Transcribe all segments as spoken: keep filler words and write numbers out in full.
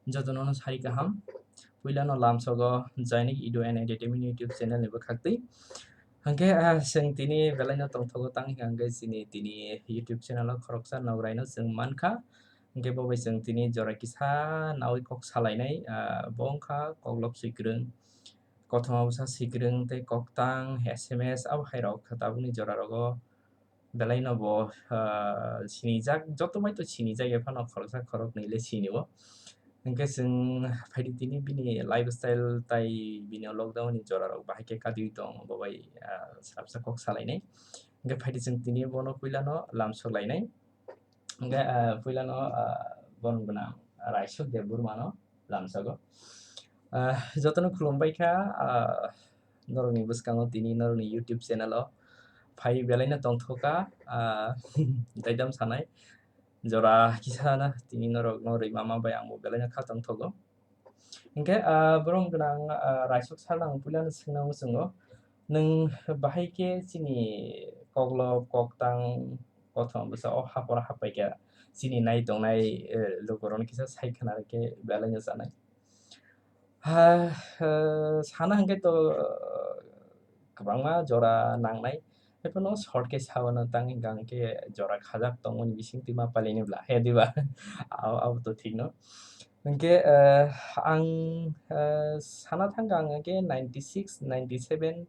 Jotono no sari kaham. Puila no lamsogo Jainik Edu and Entertainment YouTube channel ni bwkhak twi. Hwnkhe, ah, chwng tini belai no tongthogo tang hwnkhe chini tini YouTube channel o khoroksa nograi no chwng mankha. Hwnkhe bo bai chwng tini jora kisa nawi kok salainai, ah, bo wngkha Koklop Swikwrwng, Kothoma Bwsa Swikwrwng tei Koktang, S M S abo hai rok kha tabukni jora rogo. Belai no bo, ah, sinijak, joto bai to sinijak, ephano khoroksa khoroknwi le sinio. Hwnkhe chwng phaidi tini bini lifestyle tai bini o lockdown ni jora rok bahai khe kadiui tong, bo bai, ah, salsa kok salainai. Hwnkhe phaidi chwng tini bono puila no lamsok lainai. Hwnkhe, ah, puila no, ah, borom gwnang Raisok Debbarma no lamsogo. Ah, jotono khulumbai kha, ah, norokni bwskango tini norokni YouTube channel o phai belai no tongthokha, ah, daidam sanai jora kisa na tini norok no rwima ma bai ang bo belai no kha tongthogo. Hwnkhe, ah, borom gwnang, ah, Raisok sir no ang puila no swngna muchungo, nwng bahai khe chini Koklop, Koktang, Kothoma Bwsa o hapor hapai kha chini nai tongnai, eh, lukurok no kisa sai khna rw khe belai no chanai. Ha, eh, sana hwnkhe to, eh, kwbangma jora nangnai. Haiphano short khe sao no tang hwnkha hwnkhe jora khajak tongmani bisingtwi ma palaini bla, he diba? Abo, abo to thik no. Hwnkhe, eh, ang, eh, sana thangkha ang hwnkhe ninety six, ninety seven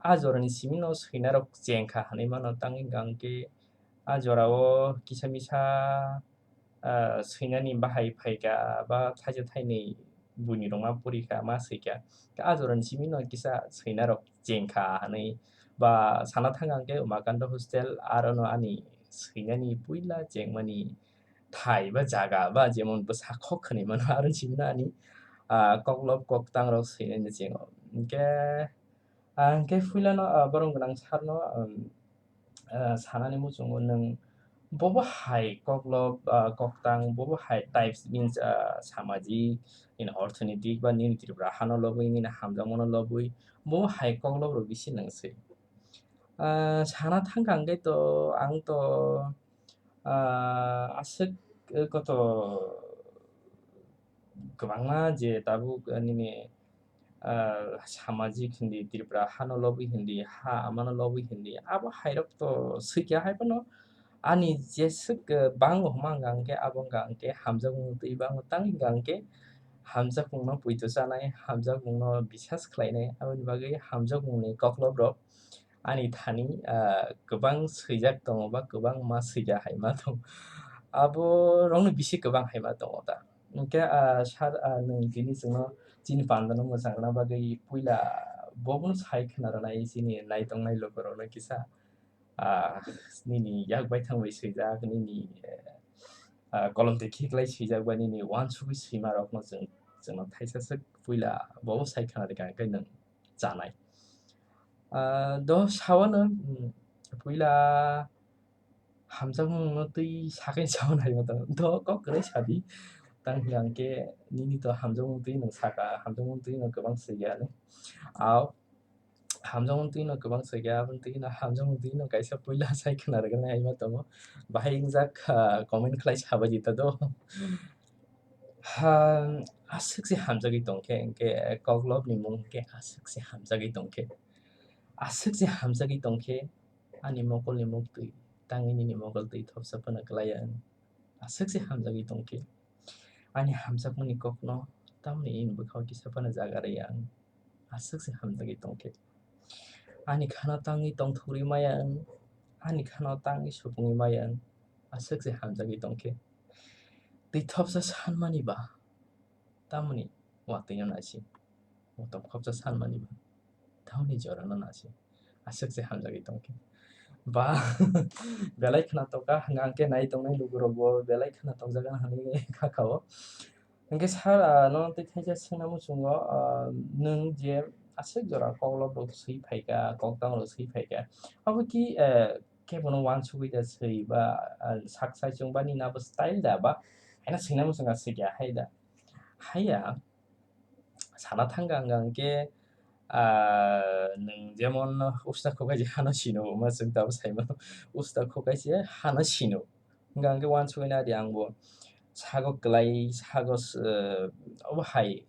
a jorani simi no swinarok chengkha hwnwi mano tang hwnkha hwnkhe a jorao kisa misa, ah, swinani bahai phaikha ba thaisa thainwi buini rok ma purikha, ma swikha. Khe a jorani simi no kisa swinarok chengkha hwnwi ba sana thangkha hwnkhe Umakanta hostel, aro no ani swinani puila chengmani thai ba jaga ba jemon bwsa khok hwnwi mano, aro simi no ani, ah, Koklop Koktang rok swinani chengo. Hwnkhe, ah, hwnkhe puila no, ah, borom gwnang sar no, um, ah, sanani muchungo nwng bobo hai Koklop, ah, Koktang, bobo hai types means, ah, samajik, nini orthonetik ba nini Tripura hano lobwi, nini hamjakmano lobwi, bobo hai Koklop rok bisi nwng swi. Ah, sana thangkha hwnkhe to ang to, ah, aswk, eh, koto kwbangma je tabuk, eh, nini, ah, samajik hindi, Tripura hano lobwi hindi, ha amano lobwi hindi, abo hairok to swikha. Haiphano ani jeswk, eh, bango hwnma hwnkha hwnkhe abo hwnkha hwnkhe hamjakmung twi bango tang hwnkha hwnkhe hamjakmungno poito chanai, hamjakmungno bisas khlainai, aboni bagwi hamjakmungni kokloprok ani thani, ah, kwbang swijak tongo ba kwbangma swija hai ma tongo. Abo rokno bisi kwbang hai ma tongo ta. Hwnkhe, ah, sir, ah, nwng tini chwngno chini pandano mwchang rwna bagwi puila bobono sai khwna rwnai chini naitongnai lukurokno kisa, ah, nini yak baithang bai swijak, nini, eh, ah, kolom twi khiklai swijak ba nini uansugwi swimarokno chwng, chwngno thaisa swk puila bobo sai khwna rwkha hwnkhe nwng chanai. Ah, do sawano, mm, puila hamjakmungno twi sakhai sawan hai mata. Do kok kwrwi sadi. Tang hwnkha hwnkhe nini to hamjakmung twi nwng sakha, hamjakmung twi nwng kwbang swikha hinwi. Au, hamjakmung twi nwng kwbang swikha, aboni twi no hamjakmung twi nwng kaisa puila sai khwna rwgwlai hai ma tongo. Bahai wngjak, ah, comment khlai sabai di ta do. Ha, aswk se hamjagwi tongkhe, hwnkhe koklopni mung hwnkhe aswk se hamjagwi tongkhe. Aswk se hamjagwi tongkhe, ani mokolni muktwi tangwi nini mokol twi thopsa phano kwlaiya wng. Aswk se hamjagwi tongkhe. Ani hamjakmani kokno tamni nini bwkhao kisa phano jaga rwya wng. Aswk se hamjagwi tongkhe. Ani khano tangwi tongthokgwi maya wng, ani khano tangwi supungwi maya wng, aswk se hamjagwi tongkhe. Twi thopsa sanmani ba, tamoni watwino nasi. Motom khopsa sanmani ba, tamoni jorano nasi. Aswk se hamjagwi tongkhe. Ba, belai khna tongkha, hwnkha hwnkhe nai tongnai lukurokbo belai khna tongjagan hwnwi kha kha o. Hwnkhe sir, ah, nono tei thaisa swngna muchungo, ah, nwng je aswk jora koklop rok swi phaikha, koktang rok swi phaikha, abo ki, eh, kebono uansugwi da swi ba, ah, sak saichung ba nini abo style da ba? Haino swngna muchungo swikha hai da? Haiya, sana thangkha hwnkha hwnkhe, ah, nwng jemon usta khukai je hano sino, ma chwng tabuk saimano, usta khukai se hano sino. Hwnkha hwnkhe uansugwi nadi angbo. sago kwlai, sago s-, eh, obo hai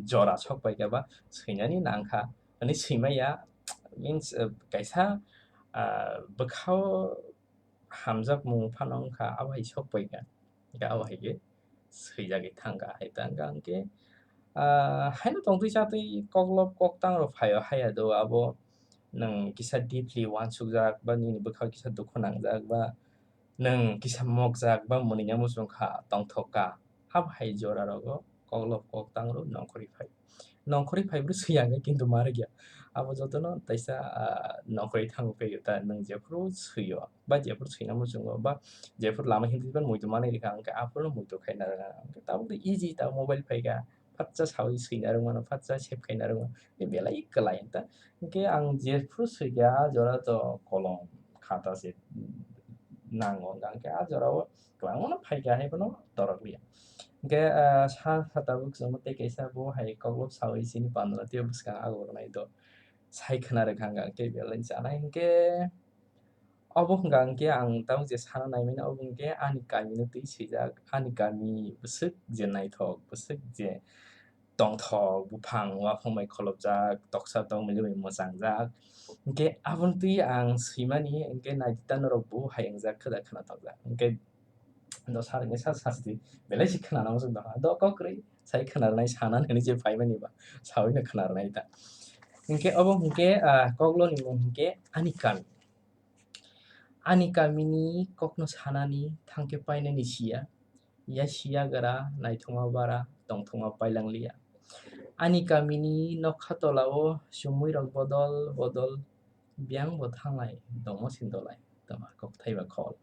jora sok pai kha ba swinani nang kha, hwnwi swimaya, means, eh, kaisa, ah, bwkhao hamjakmung phano wng kha, abo hai sok pai kha, hwnkhe abo hai khe swijagwi thang kha, hai thang kha hwnkhe, ah, haino tongtwi chatwi koklop koktang rok phaio, haya do abo nwng kisa deeply uansukjak ba nini bwkhao kisa dukhu nangjak ba nwng kisa mokjak ba mwnwina muchung kha, tongthok kha, abo hai jora rogo koklop koktang rok nongkhorwi phai. Nongkhorwi phai bwrwi swi ang khe kintu ma rwkya. Abo jotono taisa, ah, nongkhorwi thango khe ta nwng jephuru swio ba jephuru swina muchungo ba jephuru lama himtwi ba muitu manwi rwkha hwnkhe aphuru muitu khaina rwkha. Hwnkhe tabuk tei easy ta mobile phaikha, phatsa sawi swina rwngmano, phatsa save khaina rwngmano. Tei belai kwlai ta. Hwnkhe ang jephuru swikha ah jora to kolom khata se nango hwnkha hwnkhe ah jorao kwbangmano phaikha hai phano torok liya. Hwnkhe, ah, sa sa tabuk chwngno tei kaisa bo hai koklop sawi chini pandra tei bwskang ago rwnai do sai khna rwkha hwnkha hwnkhe belai chanai hwnkhe obo hwnkha hwnkhe ang tabuk je sana naimani obo hwnkhe ani kamino twi swijak, ani kami bwswk je naithok, bwswk je tongthok, buphang uaphang bai kholopjak, toksa tokmili bai mwchangjak. Hwnkhe aboni twi ang swimani, hwnkhe naidi ta norok bo hai wngjak, khwda khwna tokjak. Hwnkhe do sa rwngwi sa sa sidi belai se khwna nang jwk do ha. Do kok kwrwi sai khwna rwnai sana nini je phaimani ba, sawi no khwna rwnai ta. Hwnkhe obo hwnkhe, ah, kokloni mung hwnkhe ani kami. Ani kamini kokno sanani thangkhe painani siya, ya siya gra, naithoma bara, tongthoma pailang liya. Ani kamini nokha tolao chumui rok bodol bodol biyang bo thanglai, domo sindolai, twma kokthai ba khol.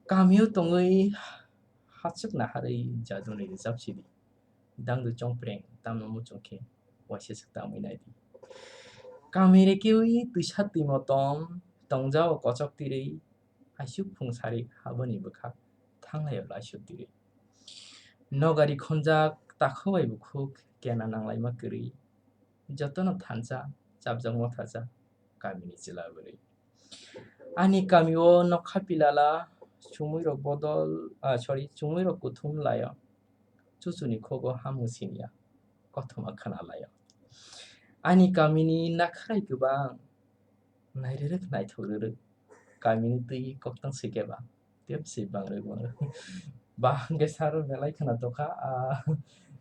Kamio tongwi hachwk naharwi jaduni rijab sidi. Dangdu chongpreng tamno muchung khe waisa swk tamwi naidi. Kami rekewi twisa twimo tom, tongjao kochok tirwi, aisuk phung sarik haboni bwkhak thanglaio laisuk tirwi. Nogari khonjak takhuk bai bukhuk kena nanglaima kwrwi, jotono thansa chapjak mothacha kamini chwla bwrwi. Ani kamio nokha pilala chumui rok bodol, ah, sorry, chumui rok kuthum laio. Chuchuni khogo hamung siniya, kothoma khwna laio. Ani kamini nakharai kwbang, nairwrwk naithok rwrwk, kamini twi koktang swi khe ba, tei bwswi bangrwk bangrwk. Ba hwnkhe sir belai khwna tokha, ah,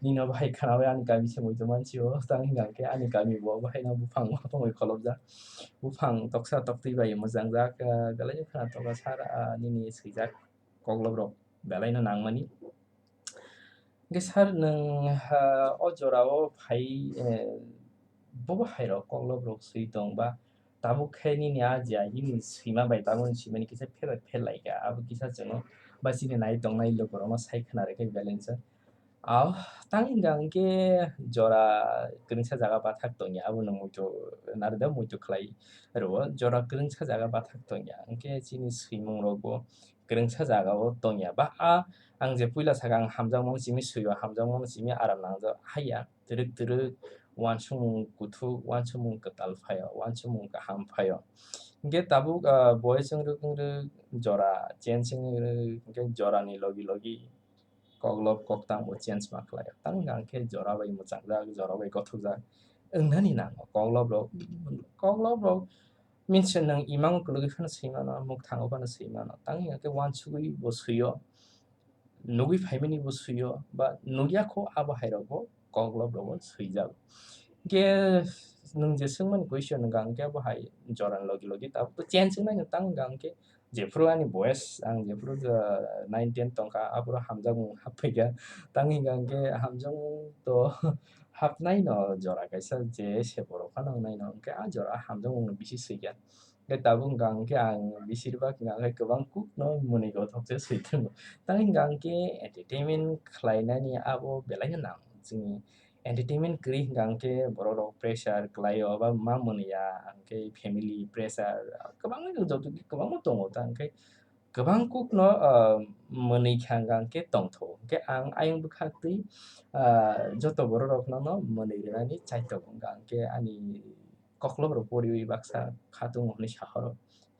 nino bahai khwnawi ani kami se muitu mansio, tang hwnkha hwnkhe ani kami bo bahai no buphang uaphang bai kholopjak, buphang toksa toktwi bai mwchangjak, ah, belai khwna tokha sir, ah, nini swijak koklop rok belai no nangmani. Hwnkhe sir nwng, ah, o jorao phai, eh, bobo hai rok koklop rok swi tong ba, tabuk khe nini a je nini swima bai tabukni swimani kisa phela phel lai kha, abo kisa chwngno ba chini nai tongnai lukurokno sai khwna rwkhe belai se. Ah, tang hwnkha hwnkhe jora kwrwngsa jaga bathak tongya, abono muitu narwkda muitu khlai rwo, jora kwrwngsa jaga bathak tongya, hwnkhe chini swimung rokbo kwrwngsa jagao tongya. Ba a ang je puila sakha ang hamjakmung simi swio, hamjakmung simi aram nangjak haiya, twrwk twrwk uansukmung kuthuk, uansukmung kwtal phaio, uansukmung kaham phaio. Hwnkhe tabuk, ah, boys wngrwk wngrwk jora change wngrwk, hwnkhe jorani logi logi koklop koktang bo change ma khlaio. Tang hwnkha hwnkhe jora bai mwchangjak, jora bai gothokjak wngnani nango koklop rok. Koklop rok means nwng imang kwlwgwi phano swi mano, mukthango phano swi mano. Tang hwnkha hwnkhe uansugwi bo swio, nugwi phaimani bo swio, ba nukya kho abo hai rok bo koklop rok bo swijago. Hwnkhe nwng je swngmani question hwnkha hwnkhe abo hai jorani logi logi tabuk to change wngnai no tang hwnkha hwnkhe jephuru ani boyes, ang jephuru, ah, nine ten tongkha, aphuru hamjakmung haphaikha. Tang hwnkha hwnkhe hamjakmung to hapnai no jora kaisa je se borok phano wngnai no, hwnkhe a jora hamjakmung no bisi swikha. Hwnkhe tabuk hwnkha hwnkhe ang bisirbak hwnkha hwnkhe kwbang kuk no mwnwi gothok se swi tongo. Tang hwnkha hwnkhe entertainment khlainani abo belai no nang chini entertainment kwrwi hwnkha hwnkhe borok rok pressure kwlaio ba ma mwnwi ya hwnkhe family pressure kwbangma joto kwbangma tongo ta hwnkhe kwbang kuk no, ah, mwnwi kha hwnkha hwnkhe tongthogo hwnkhe ang ayang bwkhak twi, ah, joto borok rok no mwnwi rwnani chai tongo hwnkha hwnkhe ani koklop rok poriwi baksa khatung hwnwi sahoro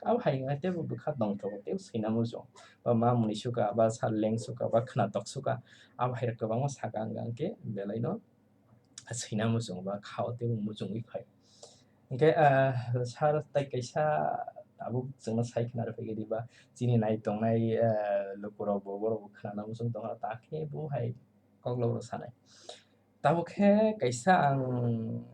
Abo hai wngkha teibo bwkha tongthok teibo swina muchung. Ba mamuni suka, ba sal leng suka, ba khwnatok suka. Abo hai rok kwbangma saka wngkha hwnkhe belaino swina muchung ba khao teibo muchungwi phai. Hwnkhe, ah, sir tai kaisa tabuk chwngno sai khwna rwphai khe diba chini nai tongnai, ah, lukurokbo borokbo khwnana muchung tongkha, ta khe bo hai koklop rw sanai. Tabuk khe kaisa ang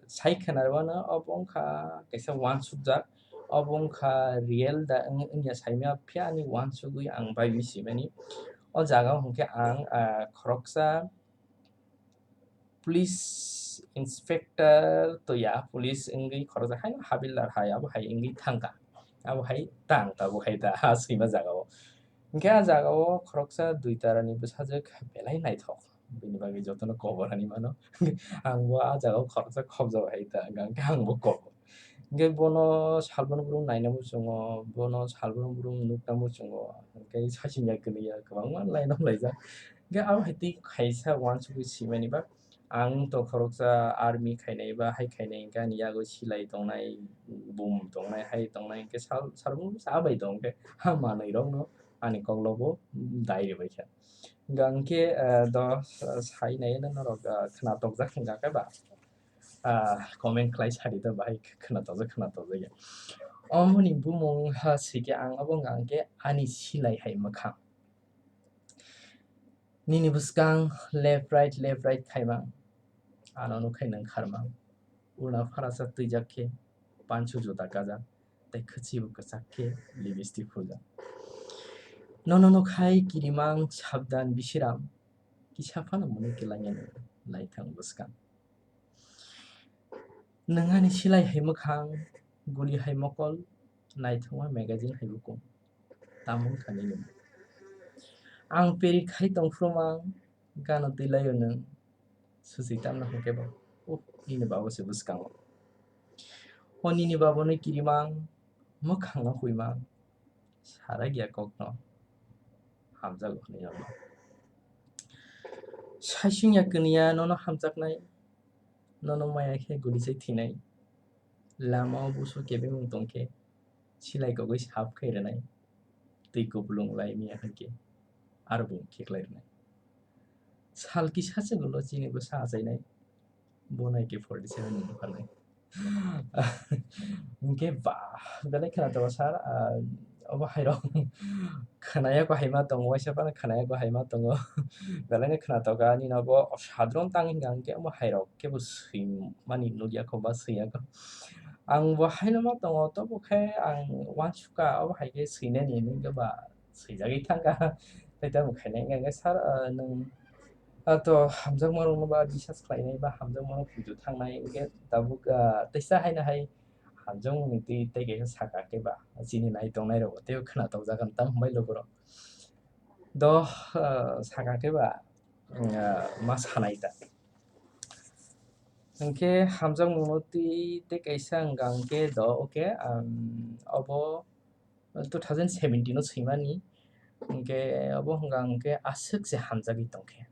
sai khwna rwmano, obo wngkha kaisa uansukjak, obo wngkha real da wng-, wngya saimano, phiya ani uansugwi ang bai misi mani. O jaga o hwnkhe ang, ah, khoroksa police inspector to ya, police wngwi khoroksa haino habildar hai, abo hai wngwi thangkha. Abo hai tang tabuk hai da, ha swima jaga o. Hwnkhe a jaga o khoroksa dui tarani bwsajwk belai naithok. Bini bagwi jotono kobor hinwi mano. Ang bo a jaga o khoroksa khobjak hai ta, hwnkhe ang bo kobor. Hwnkhe bono salbono brum naina muchungo, bono salbono brum nukna muchungo, hwnkhe saichung ya kwrwi ya kwbangma line o laijak. Hwnkhe abo hai twi kaisa uansugwi swimani ba, ang to khoroksa army khainai ba hai khainai, hwnkhe ani yago silai tongnai, bum tongnai, hai tongnai, hwnkhe sal-, salbono sa bai tong, hwnkhe ha manwi rokno ani koklogo dai rwbaikha. Hwnkhe, eh, do, eh, sai nai no norok, eh, khwna tokjak hwnkha khe ba, ah, comment khlai sadi do bahai khwna tokjak, khwna tokjak ya. Omoni bumung ha sike ang obo hwnkha hwnkhe ani silai hai mwkhang. Nini bwskang left right, left right khaimang. Ano nukhai nang kharmang. Ula pharasa twijak khe pansu juta kajak, tei khwchibo kwchak khe lipstick phurjak. Nono nukhai kirimang sabdan bisiram, kisa phano mwnwi kwlangya nwng laithang bwskang. Nwng ani silai hai mwkhang, guli hai mokol, naithokma magazine hai bukung. Tamo wngkha nini. Ang peri khai tongphuru mang, gana twi laio nwng. Susi tamno hwnkhe bo, uh, nini babo se bwskango. O nini babo ni kirimang, mwkhangno huimang, sarak ya kokno hamjago hwnwi norno. Saisung ya kwniya nono hamjaknai, nono maya khe guli chai thinai. Lama o busu kebengmung tongkhe, silai kogwi sap khai rwnai, twi kupulung lai miya hwnkhe, aro bo khiklai rwnai. Sal kisa se ulo chini bwsa achainai, bo nai khe forty seven ni nokha nai. Hwnkhe ba, belai khwna tongo sir, ah, obo hai rok khwnaya ko hai ma tongo, waisa phano khwnaya ko hai ma tongo. Belai no khwna tongo, ani no bo sadron tang hwnkha hwnkhe omo hai rok kebo swimani nukya kho ba swiya kho. Ang bo haino ma tongo, tobo khe ang uansukha, obo hai khe swinani hinwi khe ba swijagwi thangkha. Tei tamo khainai hwnkha khe, sir, ah, nwng, ah, to hamjakma rokno ba bisas khlainai ba hamjakma rok puitu thangnai, hwnkhe tabuk, ah, teisa haino hai hamjakmani twi tei kaisa saka khe ba chini nai tongnai rok teibo khwna tokjagan tamo hambai lukurok. Do, ah, saka khe ba, ah, ma sanai ta. Hwnkhe hamjakmano twi tei kaisa wngkha hwnkhe do, okay, um, obo two thousand seventeen o swimani, hwnkhe obo wngkha hwnkhe aswk se hamjagwi tongkhe,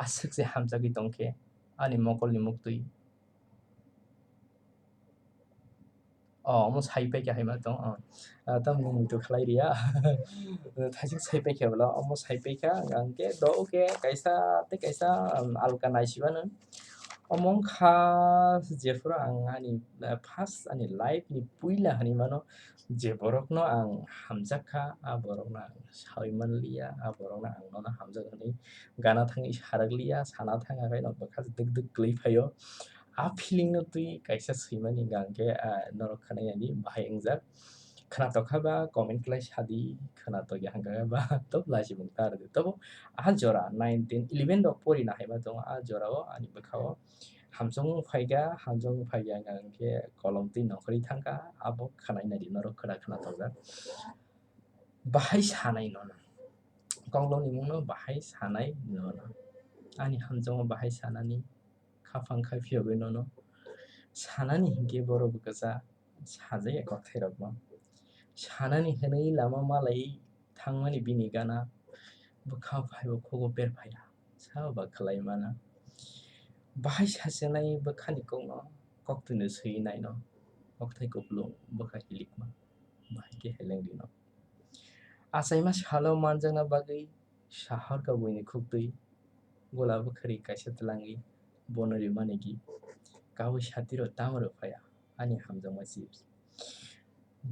aswk se hamjagwi tongkhe ani mokolni muktwi. O, omo sai paikha hai ma tong, o. Ah, tamo mung tu khlai riya. Thaising sai paikha bwla, omo sai paikha, hwnkha hwnkhe do, okay, kaisa tei kaisa, um, alka naisibano. Omo wngkha jephuru ang ani, ah, first ani life ni puila hinwi mano, je borokno ang hamjak kha, a borokno ang saui manliya, a borokno ang nono hamjak hwnwi gana thangwi sarakliya, sana thang khe no bwkha dwk dwk kwlwi phaio. A feeling no twi kaisa swimani hwnkha hwnkhe, ah, norok khwnai ani bahai wngjak. Khwnatok kha ba comment khlai sadi, khwnatok ya hwnkha khe ba tok laisibung ta rwdi. Tobo a jora nine, ten, eleven rok porina hai ma tongo, a jora o ani bwkha o hamjakmung phaikha, hamjakmung phaikha hwnkha hwnkhe kolom twi nongkhorwi thangkha, abo khwnai nadi norok khwna khwnatok jak. Bahai sanai nono. Koklopni mungno bahai sanai nono. Ani hamjakma bahai sanani khaphang khai phiyogwi nono. Sanani hinkhe borok bwkha sa sajaya kokthairokno. Sanani hwnwi lama malai thangmani bini gana bwkha phaibo khugo berphaiya. Sabo ba khlai mana. Bahai sachinai bwkhani kokno koktwino swi naino. Okthai kupulung bwkha hilikma, bahai khe heleng rino. Achaima salo manjakna bagwi sahorka buini khuktwi, gola bwkhari kaisa twlangwi bono rimani gi, kawi satiro tamo rw phaya ani hamjakma chips.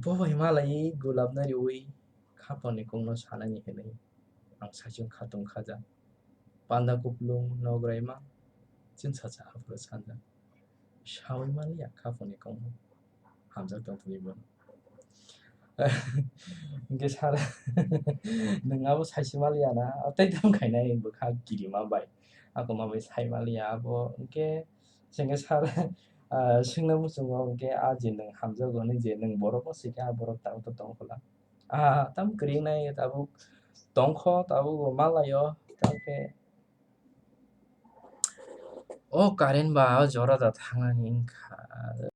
Bo bai malaiwi gulabna riwi khapangni kongno sanani hinwi ang saichung khatung khaja. Panda kupulung nograima chwngsacha haphuru sanja. Sawi manliya khapangni kongno hamjak tongthokni bono. Hwnkhe sara nwng abo saisi manliya na, tei tamo khainai bwkha kirima bai. Ako ma bai sai manliya abo hwnkhe chwngkhe sara, ah, swngna muchungo hwnkhe a je nwng hamjago hwnwi je nwng borokno swikhe a borok tabuk tongkhola. Ah, tam kwrwng nai tabuk tongkho tabuk bo malaio tamkhe o current ba o jora da thangnani wngkha.